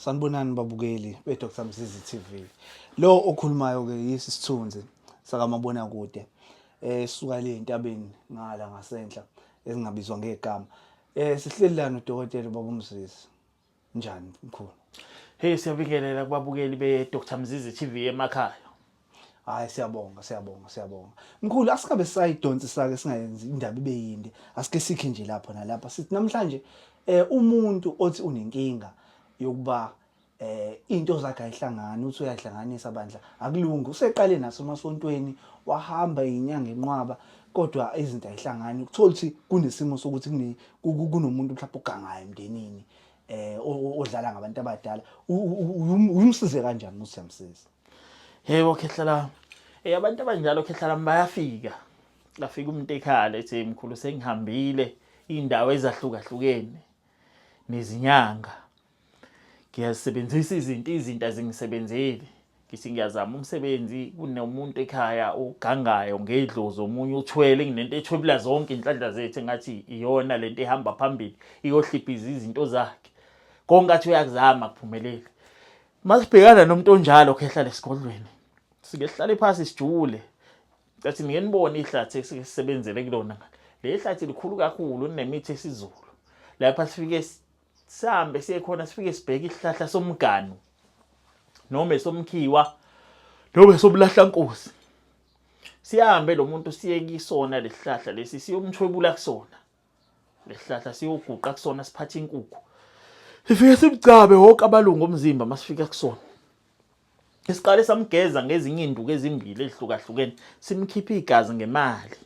Sanibonani babukeli be-Dr Mzizi TV. Lo okhulumayo ke yisi sithunzi sakamabonakude eh suka le entabeni ngala ngasenhla ezingabizwa ngegama. Sihleli la nodokotela baba uMzizi. Njani mkhulu? Hey, siyabingelela kubabukeli be-Dr Mzizi TV emakhaya. Hayi, siyabonga, siyabonga, siyabonga. Mkhulu, asikabe sayidonsa ke, singayenzi indaba ibe yinde. Asike sikhe nje lapho nalapha. Sithi namhlanje umuntu othi unenkinga yokuba into zakhe ayihlangani, uthi uyahlanganisa bandla akulungi. Useqale naso emasontweni, wahamba inyanga enqwaba, kodwa izinto ayihlangani. Ukuthola ukuthi kunesimo sokuthi kunomuntu mhlawumbe ogangayo emndenini odlala ngabantu abadala. Uyumsize kanjani ukuthi uyamsiza? Yebo khehla lami. Abantu abanjalo, khehla lami, bayafika. Lafika umuntu ekhala ethi, "Mkhulu, sengihambile indawo ezahlukahlukene nezinyanga. Ngiyazisebenzisa izinto azingisebenzeli. Ngithi ngiyazama umsebenzi, kunomuntu ekhaya ogangayo ngedlozi, omunye uthwele nginento ethwebula zonke inhlanhla zethu, engathi iyona lento ehamba phambili iyohliphiza izinto zakhe. Konke athi uyakuzama kuphumelele." Masibhekana nomuntu onjalo, khehla, lesigodlweni sike sihlale phasi sijule. Cathi nike nibone ihlathi esike sisebenzele kulona. Le hlathi likhulu kakhulu, linemithi esiZulu. Lapha sifike sihambe siye khona, sifike sibheke isihlahla somganu noma esomkhiwa noma esobulahlankosi. Sihambe lo muntu siye kisona lesihlahla lesi, siyomthwebula kusona lesihlahla, siyoguqa kusona, siphathe inkukhu, sifike simgcabe wonke amalungu omzimba. Masifika kusona, siqale samgeza ngezinye iy'nduku ezimbili ezihlukahlukene, simkhiphe igazi ngemali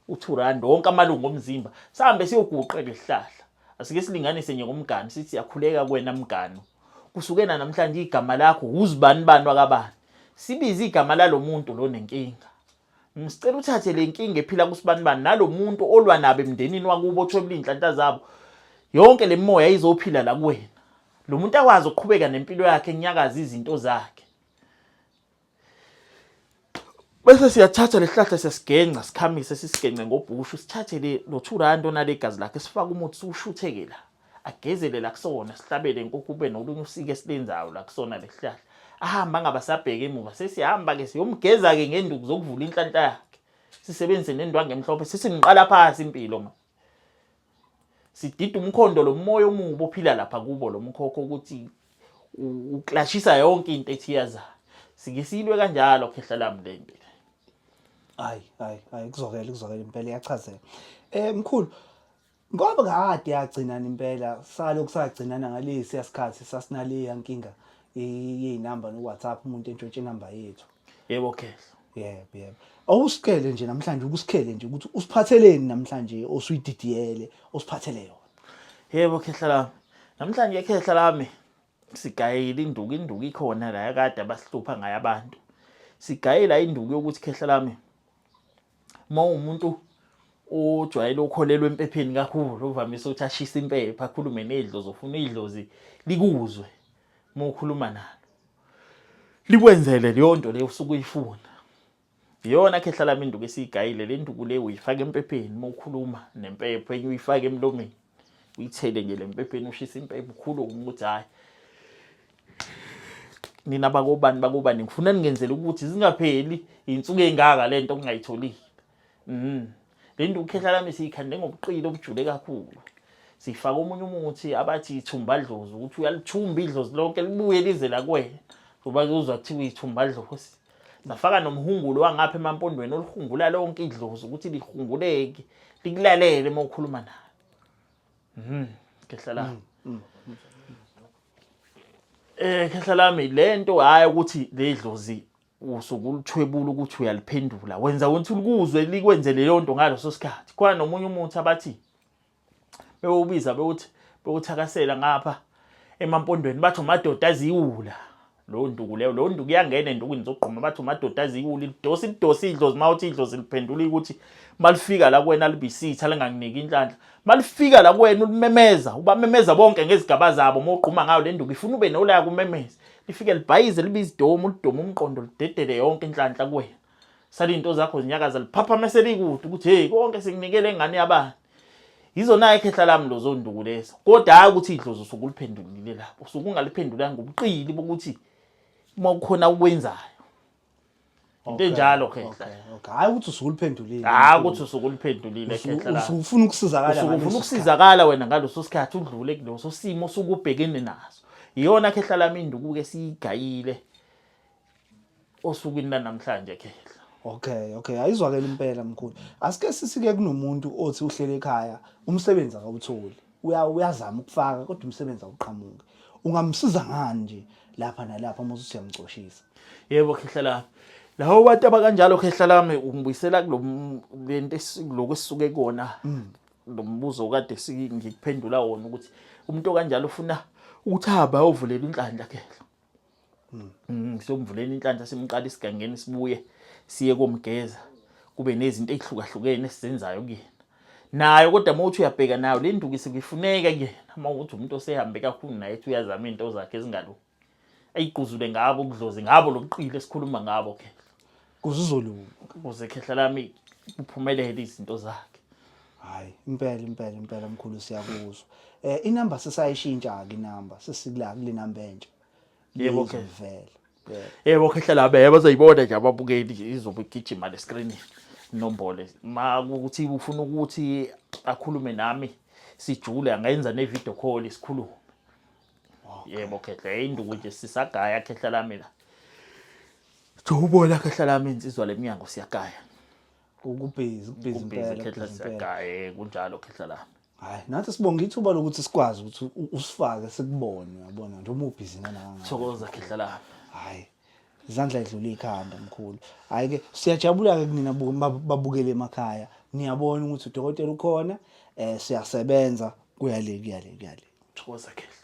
u-R2 wonke amalungu omzimba. Sihambe siyoguqa lesihlahla. Asike silinganise nje ngomganu, sithi siyakhuleka kuwena mganu, kusukela namhlanje igama lakho uzibani bani wakabani. Sibize igama lalo muntu lo nenkinga. Ngisicela uthathe le nkinga ephila kusibanibani nalo muntu olwa nabo emndenini wakubo, othwebula iy'nhlanhla zabo. Yonke le moya izophila la kuwena. Lo muntu akwazi ukuqhubeka nempilo yakhe, enyakaza izinto zakhe. Bese siyathatha lesihlahla, siyasigenca, sikhamise, sisigence ngobhushu, sithathe le lo R2 onale gazi lakhe, sifake umuthi, siwushutheke la, agezele la kusona, sihlabele inkukhu, kube nolunye usiko esilenzayo la kusona lesihlahla. Ahambe angabe asabheka emuva. Sesihamba-ke siyomgeza-ke ngenduku zokuvula inhlanhla yakhe, sisebenzise nendwangu emhlophe, sesimqala phasi impilo ma sidida umkhondo lo moya omubi ophila lapha kubo lo mkhokho, ukuthi uklashisa yonke into ethi iyazayo. Sike silwe kanjalo, khehla lami, le impilo. Hayi, hayi, hayi, kuzwakele, kuzwakele impela, iyachazeka. Mkhulu, ngoba kade yagcinana impela, salokhu sagcinana ngalesi sikhathi sasinaleya nkinga yey'namba no-WhatsApp, umuntu entshontshe inamba yethu. Yebo khehla. Yebo. Awusikhele nje namhlanje, ukusikhele nje ukuthi usiphatheleni namhlanje osuyididiyele, osiphathele yona. Yebo khehla lami. Namhlanje, khehla lami, sigayile induku. Induku ikhona la yakade abasihlupha ngayo abantu. Sigayela induku yokuthi, khehla lami, uma umuntu ojwayele ukholelwa empepheni kakhulu, uvamise ukuthi ashise impepha, akhulume nedlozi, ufuna idlozi likuzwe uma ukhuluma nalo, likwenzele leyo nto leyo usuke uyifuna. Iyona, khehla lami, induku esiyigayile. Le nduku le uyifaka empepheni uma ukhuluma nempepho, enye uyifake emlomeni, uyithele nje le mpepheni, ushise impepho, ukhulume ukuthi, "Hhayi, nina bakobani bakobani, ngifuna ningenzele ukuthi zingapheli iy'nsuku ey'ngaka le nto okungayitholile." Le nduku, khehla lami, siyikhande ngobuqili obujule kakhulu. Sifaka omunye umuthi abathi ithumba dlozi, ukuthi uyalithumba idlozi lonke libuye lize la kuwena, ngoba kuzwa kuthiwa ithumba dlozi. Safaka nomhungulo wangapha emampondweni olihungula lonke idlozi ukuthi lihunguleke, likulalele uma ukhuluma nalo. Khehla lami. Khehla lami, lento hayi ukuthi le dlozi usuke ulithwebula ukuthi uyaliphendula, wenza ukuthi ulikuzwe, likwenze leyo nto ngaleso sikhathi. Khona nomunye umuthi abathi bewubiza, bewuthi bewuthakasela ngapha emampondweni, bathi umadoda aziwula. Lowo nduku leyo, lowo nduku iyangena endukwini zokugquma, bathi umadoda aziwula. Lidosa, lidosa idlozi. Uma uthi idlozi liphendula ukuthi malifika la kuwena libisitha, lingakuniki inhlanhla. Malifika la kuwena ulimemeza, ubamemeza bonke ngezigaba zabo. Uma ugquma ngayo le nduku, ifuna ube nolaka, umemeze, lifike libhayize, libe izidomu, lidume umqondo, lidedele yonke inhlanhla kuwena. Sale into zakho zinyakaza, liphaphame selikude ukuthi, "Hey, konke sikunikele, engane yabani." Yizona khehla lami lozo nduku lezo. Kodwa hayi ukuthi idlozi usuke uliphendulile lapho. Usuke ungaliphendulanga ngobuqili bokuthi uma kukhona ukwenzayo. Into enjalo khehla. Okay. Hayi ukuthi usuke uliphendulile. Hayi ukuthi usuke uliphendulile khehla la. Usuke ufuna ukusizakala Usuke ufuna ukusizakala wena ngaleso sikhathi udlule kuleso simo osuke ubhekene naso. Iyona khehla lami induku ke siyigayile osukwini lanamhlanje khehla. Okay. Ayizwakele impela mkhulu. Asike sisike kunomuntu othi uhlele ekhaya, umsebenzi akawutholi. Uya uyazama ukufaka kodwa umsebenzi awuqhamuki. Ungamsiza ngani nje lapha nalapha uma uthi uyamcoshisa? Yebo khehla lami. Lawo bantu abakanjalo khehla lami ungibuyisela kulo lento lokho esisuke kona. Lo mbuzo kade ngikuphendula wona ukuthi umuntu okanjalo ufuna ukuthi ahambe ayovulela inhlanhla khehla. Siyomvulela inhlanhla simqala isigangeni sibuye siye komgeza kube nezinto ezihlukahlukene esizenzayo kuyena. Nayo kodwa uma uthi uyabheka nayo le nduku isuke ifuneka kuyena uma uthi umuntu osehambe kakhulu naye ethi uyazama izinto zakhe ezingalungi. Ayigquzule ngabo ubudlozi ngabo lobuqili esikhuluma ngabo khehla. Kuze uzolunga. Ukuze khehla lami kuphumelele izinto zakhe. Hayi impela impela impela mkhulu siyakuzwa. Eh inamba sesayishintsha ke inamba sesikula kule namba entsha. Yebo khehla. Vele. Yebo khehla lami yebo bazoyibona nje ababukeli izobe igijima le screen inombolo. Ma ukuthi ufuna ukuthi akhulume nami sijule angayenza ne video call sikhulume. Yebo khehla induku nje sisagaya khehla lami la. Jubona khehla lami insizwa leminyango siyagaya. Kubhizi kubhizi Kubhizi impela. khehla kubhizi impela. siyagaya kunjalo khehla lami. Hayi nathi sibonga ithuba lokuthi sikwazi ukuthi usifake sikubone uyabona nje uma ubhizi nana. Thokoza khehla lami. Hayi izandla idlula ikhanda mkhulu. Hayi ke siyajabula ke kunina babukele emakhaya. Niyabona ukuthi udokotela ukhona eh siyasebenza kuyale kuyale kuyale. Thokoza khehla.